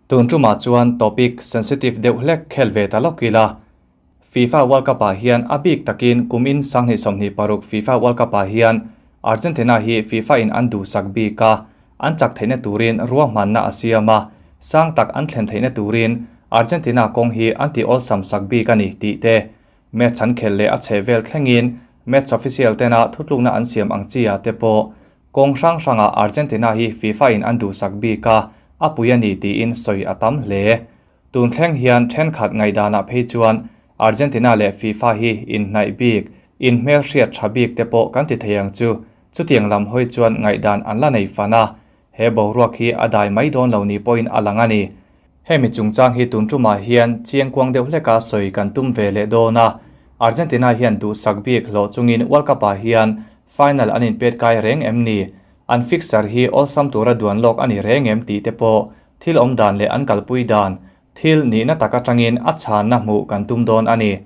Tun tumah chuan topic sensitive deuh hlek khel ve ta lawk ila. FIFA World Cup ah hian a bik takin kumin 2026 FIFA World Cup ah hian Argentina hi FIFA in an duhsak bik a, an chak theihna turin ruahmanna a siam a, sang tak an thlen theihna turin Argentina kawng hi an ti awlsam sak bik a ni tih te, match an khelh leh a chhehvel thlengin match official tena thutlukna an siam ang chi ah te pawh Kawng hrang hrangah Argentina hi FIFA in an duhsak bik a, a pui a ni tiin sawi a tam hle. Tun thleng hian thenkhat ngaihdanah phei chuan Argentina leh FIFA hi inhnaih bik, inhmelhriat tha bik te pawh kan ti thei ang chu. Chutiang lam hawi chuan ngaihdan an la nei fan a, he boruak hi a dai mai dawn lo ni pawhin a lang a ni. Hemi chungchang hi tun tumah hian chiangkuang deuh hleka sawi kan tum ve leh dawn a, Argentina hian duhsak bik hlawh chungin World Cup ah hian Final an inpet kai reng em ni? An fixture hi awlsam tura duan lawk a ni reng em tih te pawh thil awm dan leh an kalpui dan thil nihna tak atangin a chhanna hmuh kan tum dawn a ni.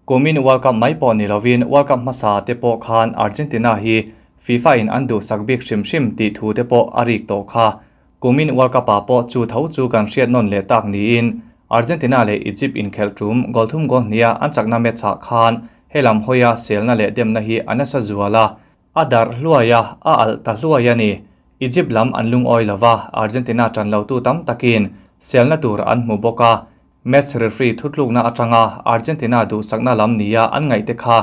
Kumin World Cup mai pawh ni lovin World Cup hmasa te pawh khan Argentina hi FIFA in an duhsak bik hrim hrim tih thu te pawh a rik tawh kha. Kumin World Cup ah pawh chu tho chu kan hriat nawn leh tak niin Argentina leh Egypt inkhelh tum goal thum goal hniha an chakna match ah khan helam hawia selna leh demna hi a nasa zual a, a darh hluai a, a alh ta hluai a ni. Egypt lam an lungawi lo va, Argentina tan lotu tam takin selna tur an hmu bawk a, match referee thutlukna atanga Argentina duhsakna lam nia an ngaihte kha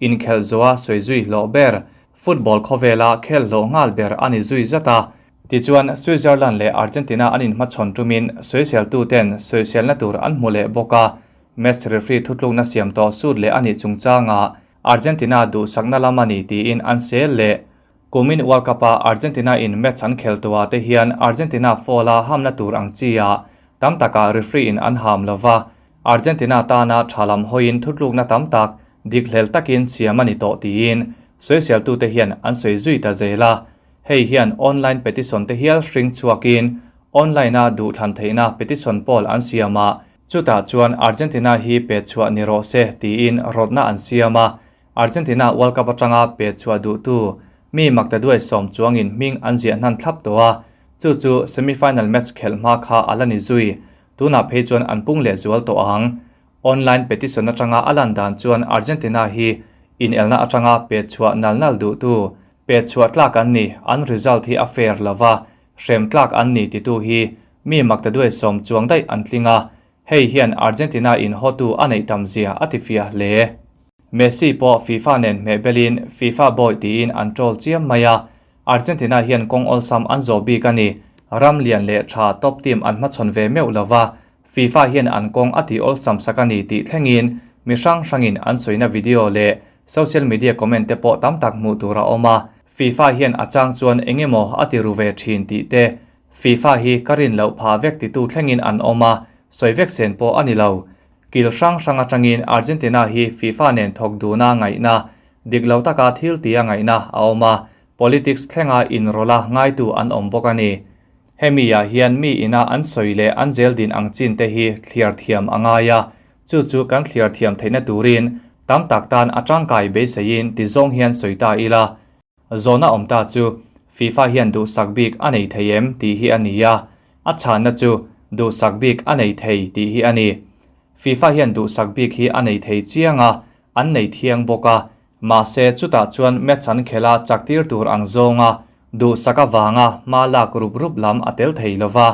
inkhelh zawha sawi zui hlawh ber, football khawvela khel hlawh nghal ber a ni zui zat a. Tichuan, Switzerland leh Argentina an inhmachhawn tumin sawiseltuten sawiselna tur an hmu leh bawk a, match referee thutlukna siam tawh sut leh a nih chungchangah Argentina duhsakna lam a ni tiin an sel leh. Kumin World Cup-a Argentina in match an khel tawhah te hian Argentina foul-a hamna tur ang chi-ah tam takah referee in an ham lova, Argentina tana tha lam hawiin thutlukna tam tak dik hlel takin siam a ni tawh tiin sawiseltute hian an sawi zui ta zel a. Hei hian online petition te hial hring chhuakin online-a duhthlan theihna petition pawl an siam a, chutah chuan Argentina hi pet chhuah ni rawh se tiin rawtna an siam a. Argentina World Cup atanga pet chhuah duhtu mi maktaduai sawm chuangin hming an ziah hnan thlap tawh a, chu chu semi-final match khelh hma kha a la ni zui. Tunah phei chuan an pung leh zual tawh ang. Online petition atanga a lan dan chuan Argentina hi inelna atanga pet chhuah nal nal duhtu Pet chhuah tlak an ni, an result hi a fair lo va, hrem tlak an ni titu hi mi maktaduai sawm chuang daih an tling a, hei hian Argentina in hawtu a neih tam zia a ti fiah hle. Messi pawh FIFA nen hmeh belin FIFA boy tiin an troll chiam mai a, Argentina hian kawng awlsam an zawh bik a ni, ram lian leh tha top team an hmachhawn ve meuh lo va, FIFA hian an kawng a tih awlsam sak a ni tih thlengin mi hrang hrangin an sawina video leh social media comment te pawh tam tak hmuh tur a awm a, FIFA hian a chang chuan eng emaw a ti ru ve thin tih te, FIFA hi ka rin loh phah vek titu thlengin an awm a, sawi vek sen pawh a ni lo. Kil hrang hrang atangin Argentina hi FIFA nen thawk duna ngaihna, dik lo taka thil tia ngaihna a awm a, politics thlenga inrawlha ngaitu an awm bawk a ni. Hemi ah hian mi ina an sawi leh an zel din ang chin te hi thliar thiam a ngai a, chu chu kan thliar thiam theihna turin tam tak tan a tangkai beiseiin ti zawng hian sawi ta ila. Zawhna awm ta chu FIFA hian duhsak bik a nei thei em tih hi a ni a, a chhanna chu duhsak bik a nei thei tih hi a ni. FIFA hian duhsak bik hi a nei thei chiang a, an nei thiang bawk a, Mahse, chutah chuan match an khelh a chaktir tur ang zawnga duhsak avanga hma lak rup rup lam a tel thei lo va.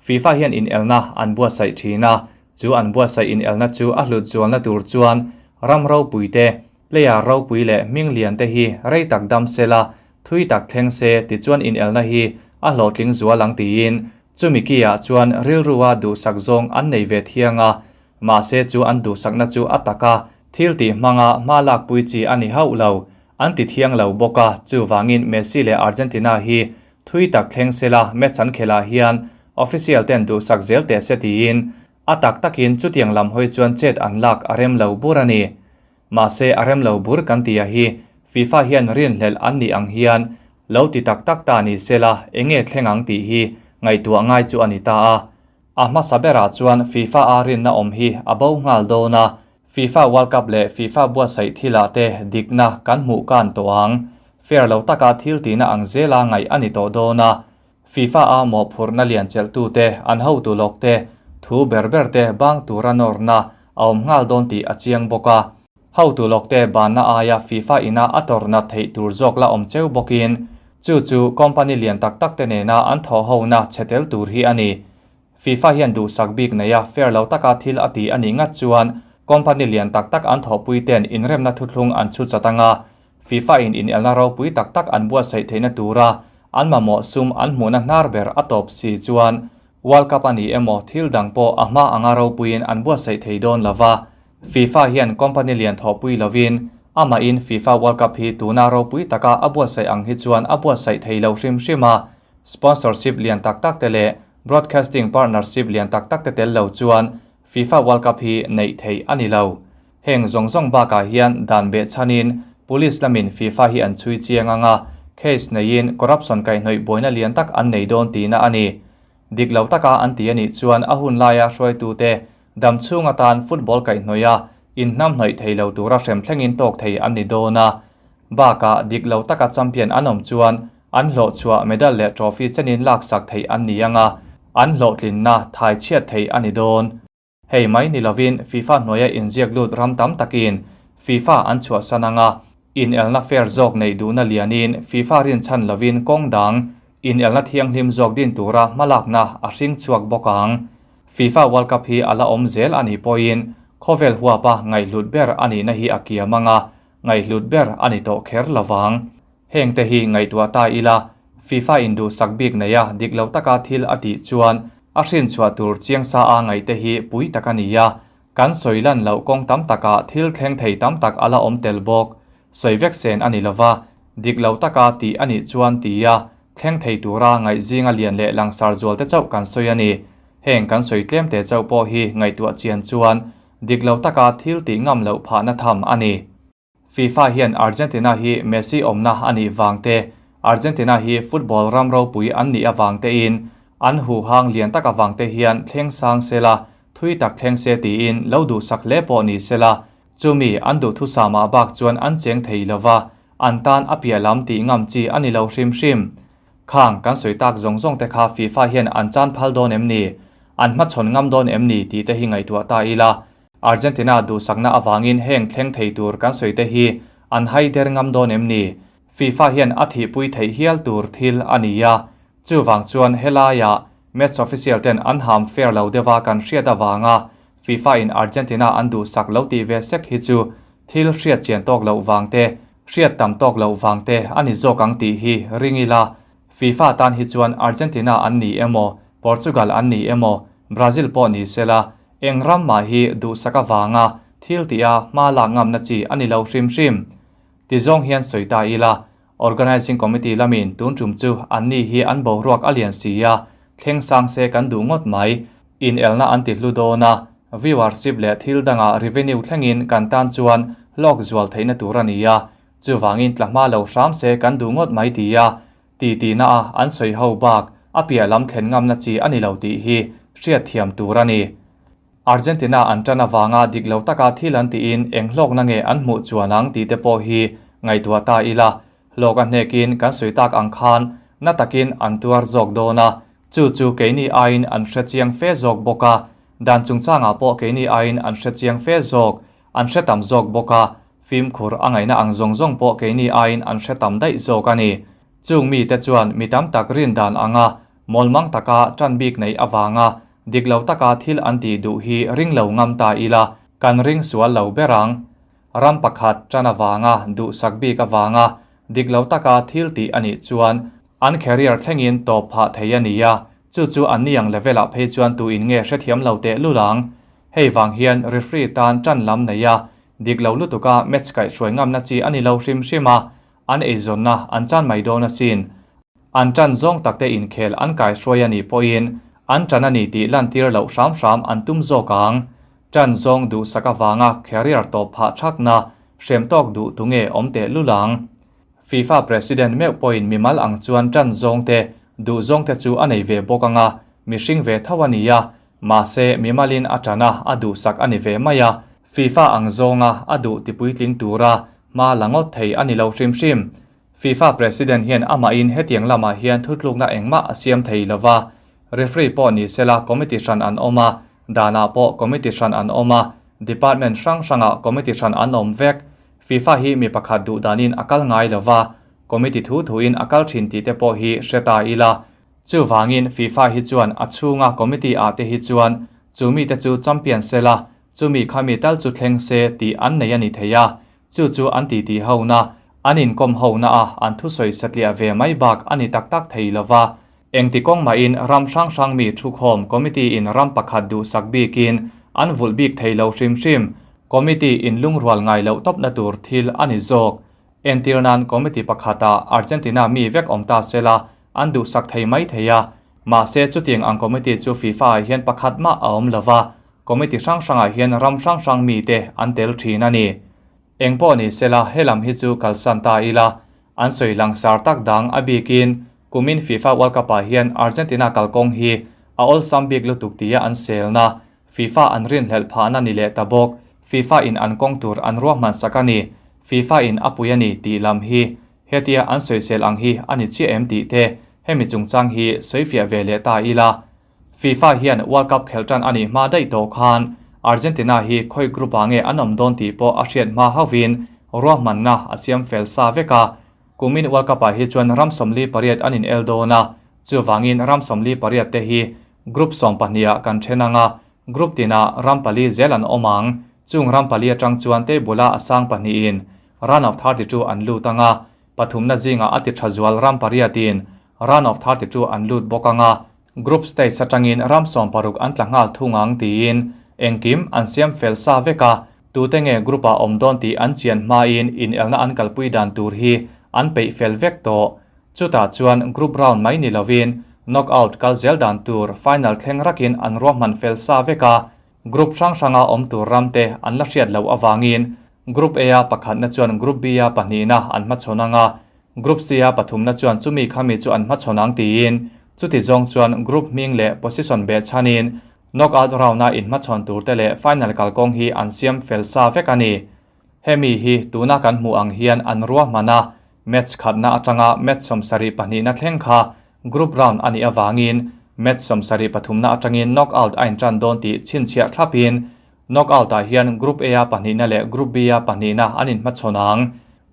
FIFA hian inelna an buatsaih thin a, chu an buatsaih inelna chu a hlut zualna tur chuan ram ropui te, player ropui leh hming lian te hi rei tak dam se la, thui tak thleng se tichuan inelna hi a hlawhtling zual ang tiin chumi ki-ah chuan rilrua duhsak zawng an nei ve thiang a, Mahse chu an duhsakna chu a taka thil tih hmanga hma lakpui chi a ni hauh lo. An ti thiang lo bawk a, chuvangin Messi leh Argentina hi thui tak thleng sela match an khelh ah hian official ten duhsak zel teh se tiin a tak takin chutiang lam hawi chuan chet an lak a rem lo bur a ni. Mahse a rem lo bur kan tih a hi FIFA hian rinhlelh an nih ang hian lo ti tak tak ta ni sela enge thleng ang tih hi ngaihtuah ngai chu a ni ta a. A hmasa berah chuan FIFA a rinna awm hi a bo nghal dawn a, FIFA World Cup leh FIFA buatsaih thilah te dikna kan hmuh kan tawh ang. Fair lo taka thil tihna ang zela ngaih a ni tawh dawn a. FIFA a mawhphurhna lian chelhtute, an hotu lawkte, thu ber berte bang tura nawrna a awm nghal dawn tih a chiang bawk a. Hotu lawkte banna aia FIFA ina a tawrhna theih tur zawk la awm cheu bawkin, chu chu company lian tak takte nena an thawhhona che tel tur hi a ni. FIFA hian duhsak bik neia fair lo taka thil a ti a nih ngat chuan company lian tak tak an thawhpuite'n inremna thuthlung an chhu chat anga FIFA in inelna ropui tak tak an buatsaih theihna tura an mamawh sum an hmuhna hnar ber a tawp si chuan World Cup a ni emaw thil dang pawh a hma anga ropuiin an buatsaih thei dawn lova. FIFA hian company lian thawhpui lovin amahin FIFA World Cup hi tuna ropui taka a buatsaih ang hi chuan a buatsaih thei lo hrim hrim a, sponsorship lian tak tak te leh Broadcasting partnership lian tak tak te tel lo chuan FIFA World Cup hi neih theih a ni lo. Heng zawng zawng bakah hian dan beh chhanin Police lamin FIFA hi an chhui chiang ang a, case neiin corruption kaihhnawih buaina lian tak an nei dawn tihna a ni. Dik lo taka an ti a nih chuan a hun laia hruaitute dam chhung atan football kaihhnawih a inhnamhnawih thei lo tura hrem thlengin tawk thei an ni dawn a. Bakah dik lo taka champion an awm chuan An hlawhchhuah medal leh trophy chenin laksak theih an ni ang a, an hlawhtlinna thai chhiat theih a ni dawn. Hei mai ni lovin FIFA hnuaia inziak lut ram tam takin FIFA an chhuahsan ang a, inelna fair zawk neih duhna lianin FIFA rinchhan lovin kawng dang, inelna thianghlim zawk din tura hmalakna a hring chhuak bawk ang. FIFA World Cup hi a la awm zel a nih pawhin khawvel huapa ngaihhlut ber a nihna hi a kiam ang a, ngaihhlut ber a ni tawh kher lovang. Heng te hi ngaihtuah ta ila, FIFA in duhsak bik neia dik lo taka thil a tih chuan a hrinchhuah tur chiang sa a ngaih te hi pui tak a ni a, kan sawi lan loh kawng tam takah thil thleng thei tam tak a la awm tel bawk. Sawi vek sen a ni lova, dik lo taka tih a nih chuan tia thleng thei tura ngaih zinga lian leh langsar zual te chauh kan sawi a ni. Heng kan sawi tlem te chauh pawh hi ngaihtuah chian chuan dik lo taka thil tih ngam loh phahna tham a ni. FIFA hian Argentina hi Messi awmna a nih vang te, Argentina hi football ram ropui an nih avang tein an huhang lian tak avang te hian thleng sang sela, thui tak thleng se tiin lo duhsak hle pawh ni sela, chumi an duhthusam-ah bak chuan an cheng thei lova, an tan a piah lam tih ngam chi a ni lo hrim hrim. Khang kan sawi tak zawng zawng te kha FIFA hian an chan phal dawn em ni? An hmachhawn ngam dawn em ni tih te hi ngaihtuah ta ila. Argentina duhsakna avangin heng thleng thei tur kan sawi te hi an hai der ngam dawn em ni? FIFA hian a thihpui theih hial tur thil a ni a, chuvang chuan helaiah match official ten an ham fair lo deuha kan hriat avanga FIFA in Argentina an duhsak lo tih ve sek hi chu thil hriat chian tawk loh vang te, hriat tam tawk loh vang te a ni zawk ang tih hi ring ila. FIFA tan hi chuan Argentina an ni emaw, Portugal an ni emaw, Brazil pawh ni sela, eng ram mah hi duhsak avanga thil tih a hma lak ngamna chi a ni lo hrim hrim. Ti zawng hian sawi ta ila, Organising Committee lamin tun tum chu anni hi an boruak a lian si a, thleng sang se kan duh ngawt mai. Inelna an ti hlu dawn a, viewership leh thil dangah revenue thlengin kan tan chuan hlawk zual theihna tur a ni a, Chuvangin tla hma lo hram se kan duh ngawt mai ti a, ti tihna a an sawi ho bak a piah lam thlen ngamna chi a ni lo tih hi hriat thiam tur a ni. Argentina an tan avanga dik lo taka thil an tiin eng hlawkna nge an hmuh chuan ang tih te pawh hi ngaihtuah ta ila, hlawk a hnekin kan sawi tak ang khan na takin an tuar zawk dawn a, chu chu keini aiin an hre chiang fe zawk bawk a, dan chungchangah pawh keini aiin an hre chiang fe zawk, an hre tam zawk bawk a, Fimkhur a ngaihna ang zawng zawng pawh keini aiin an hre tam daih zawk a ni. Chung mite chuan mi tam tak rin dan anga mawlmang taka tan bik neih avanga dik lo taka thil an tih duh hi ring lo ngam ta ila kan ring sual lo ber ang. Ram pakhat tan avanga duhsak bik avanga dik lo taka thil tih a nih chuan an career thlengin tawp phah thei a ni a, chu chu anni ang level-ah phei chuan tuin nge hrethiam lo teh lul ang. Hei vang hian referee tan tan lam nei a, dik lo lutuka match kaihhruai ngamna chi a ni lo hrim hrim a, an eizawnna an chan mai dawn asin. An tan zawng takte inkhel an kaihhruai a nih pawhin an tan a ni tih lantir loh hram hram an tum zawk ang. Tan zawng duhsak avanga career tawp phah thakna hrem tawk duh tu nge awm teh lul ang. FIFA President meuh pawhin mimal ang chuan tan zawngte duh zawngte chu a nei ve bawk ang a, mihring ve tho a ni a, Mahse, mimalin a ṭan a, a duhsak a ni ve mai a, FIFA ang zawnga a duh tipuitling tura hma la ngawt thei a ni lo hrim hrim. FIFA President hian amahin hetiang lamah hian thutlukna engmah a siam thei lova, referee pawh ni sela committee hran an awm a, danah pawh committee hran an awm a, department hrang hrangah committee hran an awm vek. FIFA hi mi pakhat duh danin a kal ngai lova, committee thu thuin a kal thin tih te pawh hi hre ta ila. Chuvangin FIFA hi chuan a chhunga committee ah te hi chuan chu mite chu champion sela, chumi khami tal chu thleng se tih an nei a ni thei a, Chu chu an titi hona, an inkawm hona a an thusawi satliah ve mai bak a ni tak tak thei lo va. Engti kawng mahin ram hrang hrang mi thukhawm committee in ram pakhat duhsak bikin an vulh bik thei lo hrim hrim. Committee in lungrual ngai loh tawpna tur thil a ni zawk. Entir nan committee pakhatah Argentina mi vek awm ta sela an duhsak thei mai thei a. Mahse chutiang ang committee chu FIFA ah hian pakhat mah a awm lo va, Committee hrang hrangah hian ram hrang hrang mite an tel thin a ni. Eng pawh ni sela helam hi chu kalsan ta ila, an sawi langsar tak dang a bikin kumin FIFA World Cup ah hian Argentina kalkawng hi a awlsam bik lutuk tia an selna, FIFA an rinhlelh phahna ni leh ta bawk, FIFA in an kawng tur an ruahman sak a ni, FIFA in a pui a ni tih lam hi hetia an sawisel ang hi a ni chiah em tih te hemi chungchang hi sawifiah ve leh ta ila. FIFA hian World Cup khelh tan a nih hma daih tawh khan Argentina hi khawi group ah nge an awm dawn tih pawh a hriat hma hauhin ruahmanna a siam fel sa vek a. Kumin World Cup ah hi chuan ram 48 an in el dawn a, chuvangin ram 48 te hi group 12 ah kan then ang a, group tinah ram pali zel an awm ang. Chung ram pali atang chuan table a a sang pahnihin round of 32 an lut ang a, pathumna zingah a ti tha zual ram pariatin round of 32 an lut bawk ang a. Group stage atangin ram 60 an tla nghal thung ang tiin engkim an siam fel sa vek a, tute nge group ah awm dawn tih an chian hmain inelna an kalpui dan tur hi an peih fel vek tawh. Chutah chuan group round mai ni lovin knockout kal zel dan tur final thleng rakin an ruahman fel sa vek a, group hrang hranga awm tur ram te an la hriat loh avangin Group A a pakhatna chuan Group B a pahnihna an hmachhawn ang a, Group C a pathumna chuan chumi khami chu an hmachhawn ang tiin chuti zawng chuan group hming leh position beh chhanin knockout round a inhmachhawn tur te leh final kalkawng hi an siam fel sa vek a ni. Hemi hi tuna kan hmuh ang hian an ruahman a, match khatna atanga match 72 na thleng kha group round a nih avangin match 73 na atangin knockout a intan dawn tih chhinchhiah thlapin Knockout ah hian Group A a pahnihna leh Group B a pahnihna an inhmachhawn ang.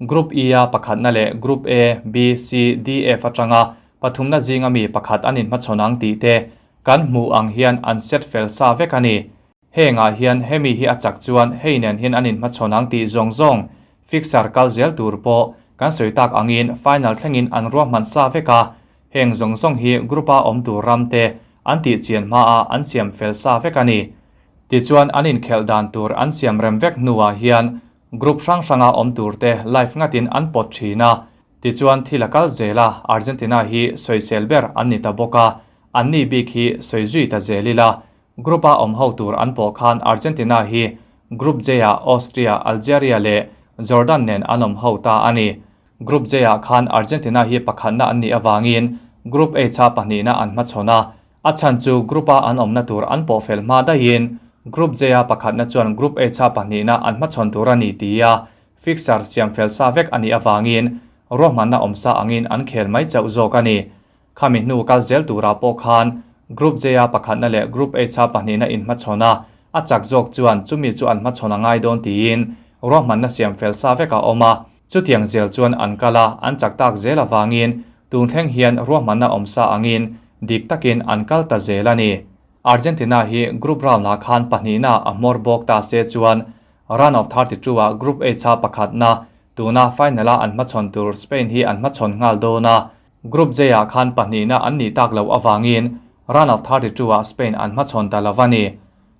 Group E a pakhatna leh Group A, B, C, D, F atanga pathumna zinga mi pakhat an inhmachhawn ang tih te kan hmuh ang hian an set fel sa vek a ni. Hengah hian hemi hi a chak chuan hei nen hian an inhmachhawn ang tih zawng zawng fixture kal zel tur pawh kan sawi tak angin final thlengin an ruahman sa vek a. Heng zawng zawng hi group a awm tur ram te an tih chian hmaa an siam fel sa vek a ni. Tichuan an inkhelh dan tur an siam rem vek hnuah hian group hrang hranga awm tur te live ngatin an pawt thin a. Tichuan thil a kal zel a, Argentina hi sawisel ber an ni ta bawk a, an ni bik hi sawi zui ta zel ila. Group a awm ho tur an pawh khan Argentina hi Group J ah Austria, Algeria leh Jordan nen an awm ho ta a ni. Group J ah khan Argentina hi pakhatna an nih avangin Group H a pahnihna an hmachhawn a, a chhan chu Group a an awmna tur an pawh fel hma daihin Group J a pakhatna chuan Group H a pahnihna an hmachhawn tur a ni ti a fixture siam fel sa vek a nih avangin ruahmanna awm sa angin an khel mai chauh zawk a ni. Khami hnu kal zel turah pawh khan Group J a pakhatna leh Group H a pahnihna inhmachhawn a, a chak zawk chuan chumi chu an hmachhawn a ngai dawn tiin ruahmanna siam fel sa vek a awm a. Chutiang zel chuan an kal a, an chak tak zel avangin tun thleng hian ruahmanna awm sa angin dik takin an kal ta zel a ni. Argentina hi group round ah khan pahnihna a hmawr bawk ta se chuan round of 32 ah Group H a pakhatna tuna final a an hmachhawn tur Spain hi an hmachhawn nghal dawn a, Group J ah khan pahnihna an nih tak loh avangin round of 32 ah Spain an hmachhawn ta lo a ni.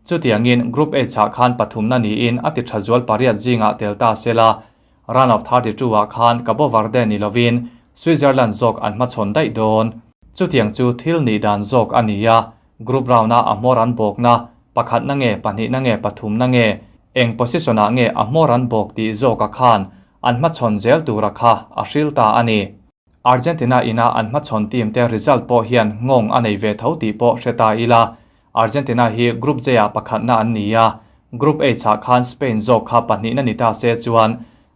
Chutiangin Group H ah khan pathumna niin a ti tha zual pariat zingah tel ta sela, round of 32 ah khan Cabo Verde ni lovin Switzerland zawk an hmachhawn daih dawn. Chutiang chu thil nih dan zawk a ni a, group round a a hmawr an bawkna, pakhatna nge pahnihna nge pathumna nge, eng position ah nge a hmawr an bawk tih zawka khan an hmachhawn zel tura kha a hril ta a ni. Argentina ina an hmachhawn team te result pawh hian nghawng a nei ve tho tih pawh hre ta ila, Argentina hi Group J ah pakhatna an ni a, Group H ah khan Spain zawk kha pahnihna ni ta se chuan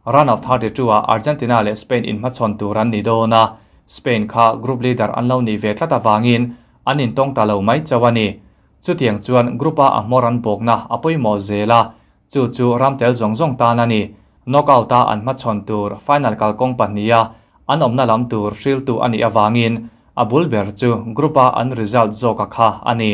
Round of 32 ah Argentina leh Spain inhmachhawn tur an ni dawn a, Spain kha group leader an lo nih ve tlat avangin an intawng ta lo mai chauh a ni. Chutiang chuan group a a hmawr an bawkna a pawimawh zel a, chu chu ram tel zawng zawng tan a ni. Knockout a an hmachhawn tur final kalkawng pahniha an awmna lam tur hriltu a nih avangin a bul ber chu group a an result zawka kha a ni.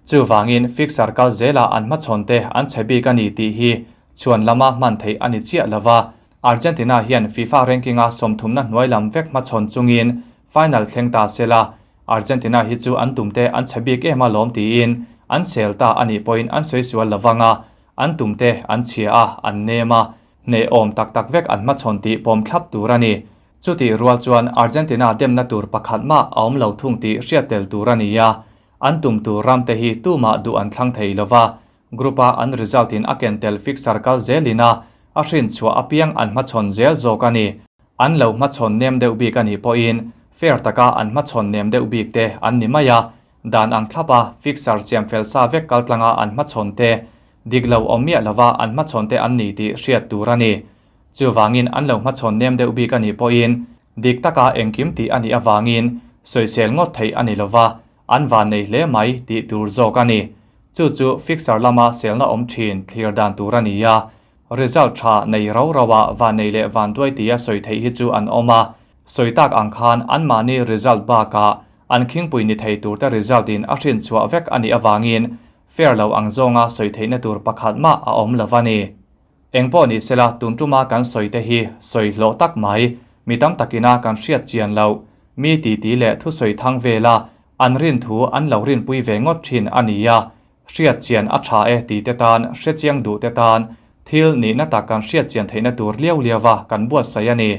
Chuvangin fixture kal zela an hmachhawn te an chhe bik a ni tih hi chhuan lama hman theih a ni chiah lova. Argentina hian FIFA ranking-a sawmthumna hnuai lam vek hmachhawn chungin final thleng ta se la, Argentina hi chu an tumte an chhe bik em a lawm tiin an sel ta a nih pawhin an sawi sual lovang a, an tumte an chhia a, an nem a, hnehawm tak tak vek an hmachhawn tih pawm thlap tur a ni. Chutih rual chuan Argentina demna tur pakhat mah a awm lo thung tih hriat tel tur a ni a, An tum tur ram te hi tumah duh an thlang thei lova, group a an result in a ken tel fixture kal zelin a, a hrin chhuah apiang an hmachhawn zel zawk a ni. An lo hmachhawn nem deuh bik a nih pawhin fair taka an hmachhawn nem deuh bik te an ni mai a, dan ang thlap a fixture siam fel sa vek kal tlanga an hmachhawn te, dik lo awm miah lova an hmachhawn te an ni tih hriat tur a ni. Chuvangin an lo hmachhawn nem deuh bik a nih pawhin dik taka engkim tih a nih avangin sawisel ngawt theih a ni lova, an van nei hle mai tih tur zawk a ni. Chu chu fixture lama selna awm thin thlir dan tur a ni a, result tha nei rau rau a van nei leh van duai tia sawi theih hi chu an awm a, sawi tak ang khan anmahni result bakah an khingpui ni thei turte result in a hrin chhuah vek a nih avangin fair lo ang zawnga sawi theihna tur pakhat mah a awm lo a ni. Engpawh ni sela tun tuma kan sawi te hi sawi hlawh tak mai, mi tam takina kan hriat chian loh, mi titi leh thusawi thang vela an rin thu an lo rinpui ve ngawt thin a ni a, hriat chian a tha e ti te tan, hrechiang duh te tan, thil nihna tak kan hriat chian theihna tur liau liauva kan buatsaih a ni.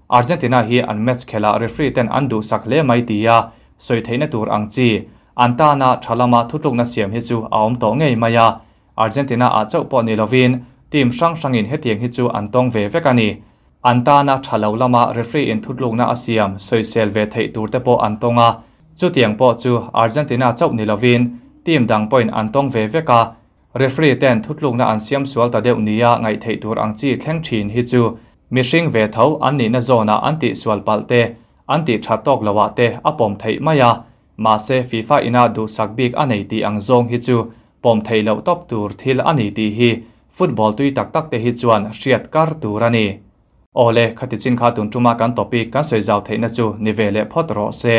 Argentina hi an match khelhah referee ten an duhsak hle mai tia sawi theihna tur ang chi, an tana tha lama thutlukna siam hi chu a awm tawh ngei mai a, Argentina ah chauh pawh ni lovin team hrang hrangin hetiang hi chu an tawng ve vek a ni. An tana tha lo lama referee in thutlukna a siam sawisel ve theih tur te pawh an tawng a, chutiang pawh chu Argentina chauh ni lovin team dang pawhin an tawng ve vek a, referee ten thutlukna an siam sual ta deuh nia ngaih theih tur ang chi thleng thin hi chu mihring ve tho an nihna zawnah an tihsual palh te, an tih that tawk loh ah te a pawm theih mai a. Mahse FIFA ina duhsak bik a nei tih ang zawng hi chu pawm theih loh tawp tur thil a ni tih hi football tui tak tak te hi chuan hriat kar tur a ni. Awle, khati chin kha tun tuma kan topic kan sawi zau theihna chu ni ve leh phawt rawh se.